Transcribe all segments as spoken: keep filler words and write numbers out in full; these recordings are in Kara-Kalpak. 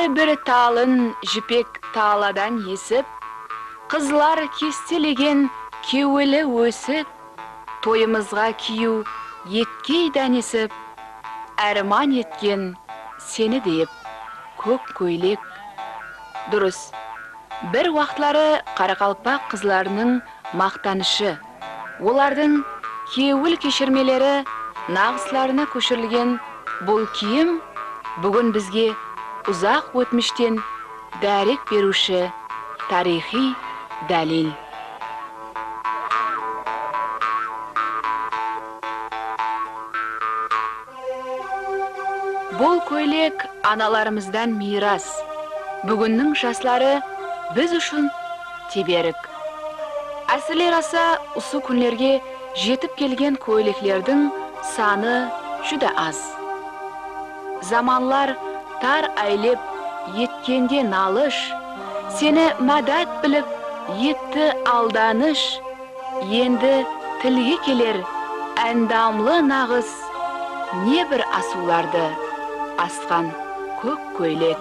bir talın jipek taladan esip, qızlar kestelegen kewili ósip, toyımızǵa kiyiw etkey dánesip, árman etken seni deyip, kók kóylek. Durıs. Bir waqıtları qaraqalpaq qızlarınıń maqtanıshı, olardıń kewil keshirmeleri naǵıslarına kóshirilgen bul kiyim búgin bizge uzaq ótmishten dárek beriwshi tariyxıy dálil. Bul kóylek analarımızdan miyras, búginniń jasları biz ushın teberik. Ásirler asa usı kúnlerge jetip kelgen kóyleklerdiń sanı júdá az. Zamanlar tar áylep etkende nalısh, seni mádat bilip etti aldanısh. Endi tilge keler ándamlı naǵıs, ne bir asıwlardı asqan kók kóylek.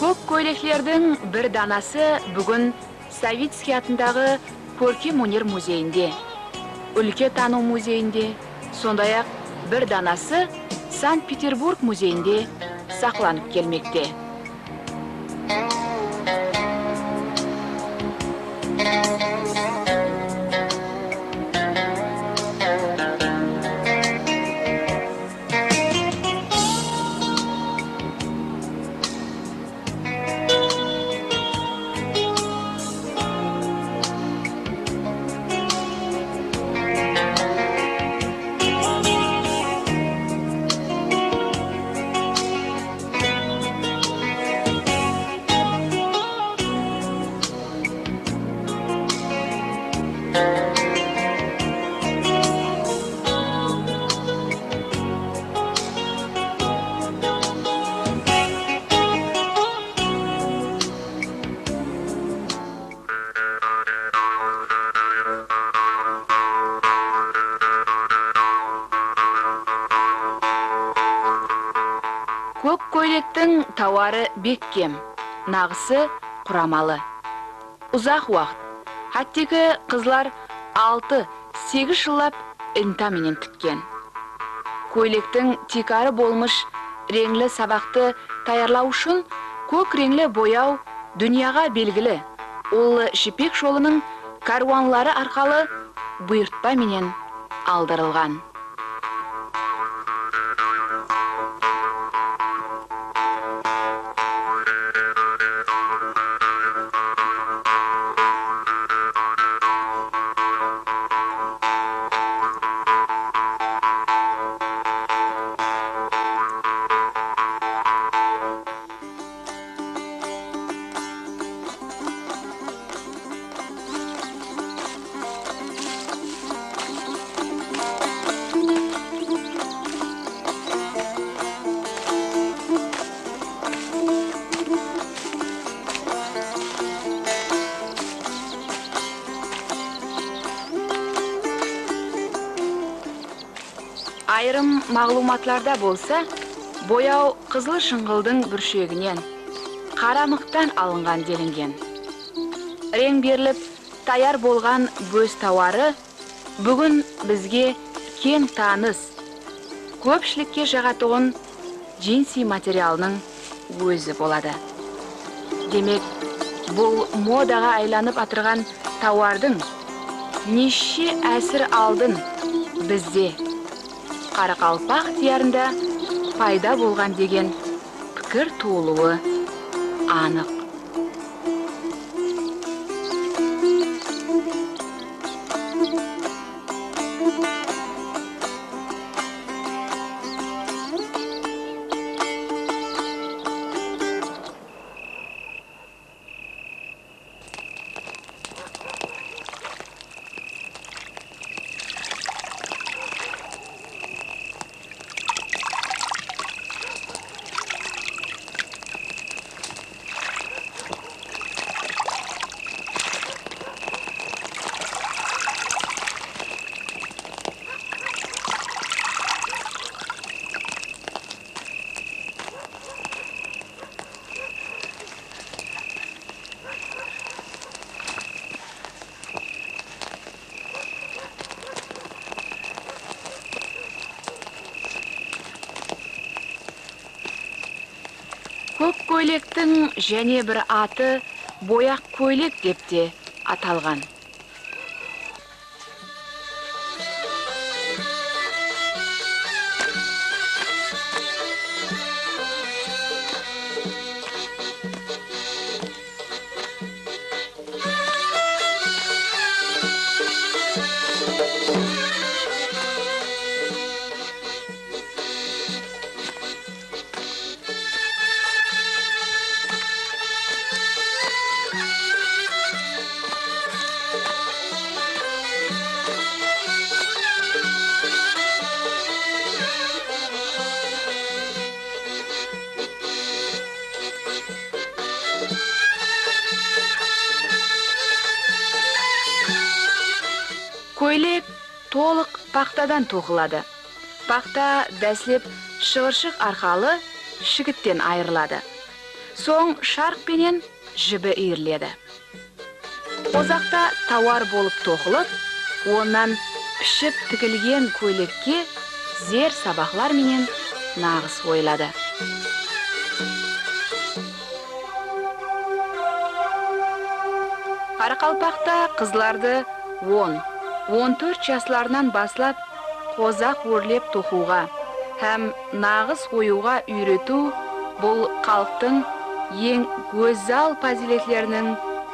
Kók kóyleklerdiń bir danası búgin Savickiy atındaǵı Kórkem óner muzeyinde, Úlke tanıw muzeyinde, sonday-aq, bir danası Sankt-Peterburg muzeyinde saqlanıp kelmekte. Kók kóylektiń tawarı bekkem, naǵısı quramalı. Uzaq waqıt, hátteki qızlar altı, segiz jıllap inta menen tikken. Kóylektiń tiykarı bolmısh reńli sabaqtı tayarlaw ushın kók reńli boyaw dúnyaǵa belgili Ullı jipek jolınıń kárwanları arqalı buyırtpa menen aldırılǵan. Ayırım maǵlıwmatlarda bolsa, boyaw qızıl shıńǵıldıń búrsheginen, qara mıqtan alınǵan delingen. Reń berilip tayar bolǵan bóz tawarı búgin bizge keń tanıs, kópshilikke jaǵatuǵın jinsiy materialınıń ózi boladı. Demek, bul modaǵa aylanıp atırǵan tawardıń neshshe ásir aldın bizde, qaraqalpaq diyarında payda bolǵan degen pikir tuwılıwı anıq. Kók kóylektiń jáne bir atı boyaq kóylek dep te atalǵan. Kóylek tolıq paxtadan toqıladı. Paxta dáslep shıǵırshıq arqalı shigitten ayırıladı. Soń sharq penen jibi iyiriledi. Qozaqta tawar bolıp toqılıp, onnan piship tigilgen kóylekke zer sabaqlar menen naǵıs oyıladı. Qaraqalpaqta qızlardı on, on tórt jaslarınan baslap qozaq órlep toqıwǵa hám naǵıs oyıwǵa úyretiw bul xalıqtıń eń gózzal pazıyletleriniń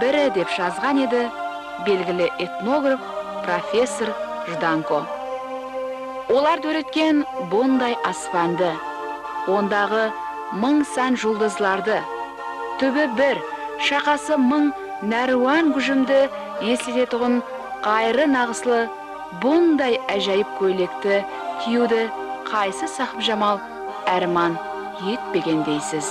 biri, dep jazǵan edi belgili etnograf professor Jdanko. Olar dóretken bunday aspandı, ondaǵı mıń san juldızlardı, túbi bir, shaqası mıń nárwan gújimdi esletetuǵın ǵayrı naǵıslı bunday ájayıp kóylekti kiyiwdi qaysı sahıpjamal árman etpegen deysiz?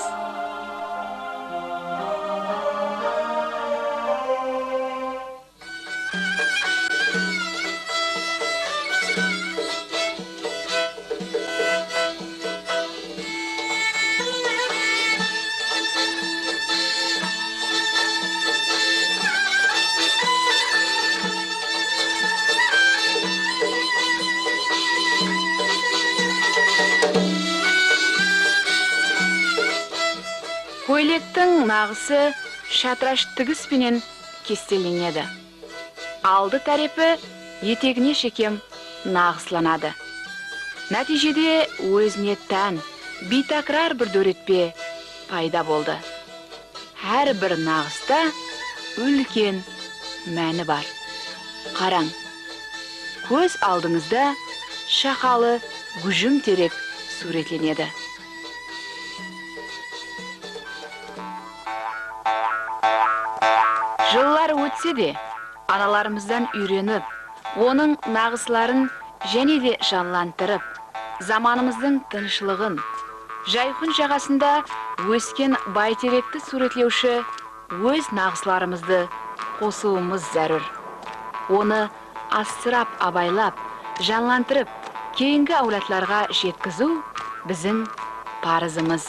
Kóylektiń naǵısı shatırash tigis penen kestelenedi. Aldı tárepi etegine shekem naǵıslanadı. Nátiyjede ózine tán, biytákirar bir dóretpe payda boldı. Hár bir naǵısta úlken máni bar. Qarań, kóz aldıńızda shaqalı gújim terek súwretlenedi. Jıllar ótse de, analarımızdan úyrenip, onıń naǵısların jáne de janlantırıp, zamanımızdıń tınıshlıǵın, Jayhun jaǵasında ósken bayterekti súwretlewshi óz naǵıslarımızdı qosıwımız zárúr. Onı asırap-abaylap, janlantırıp, keyingi áwladlarǵa jetkiziw biziń parızımız.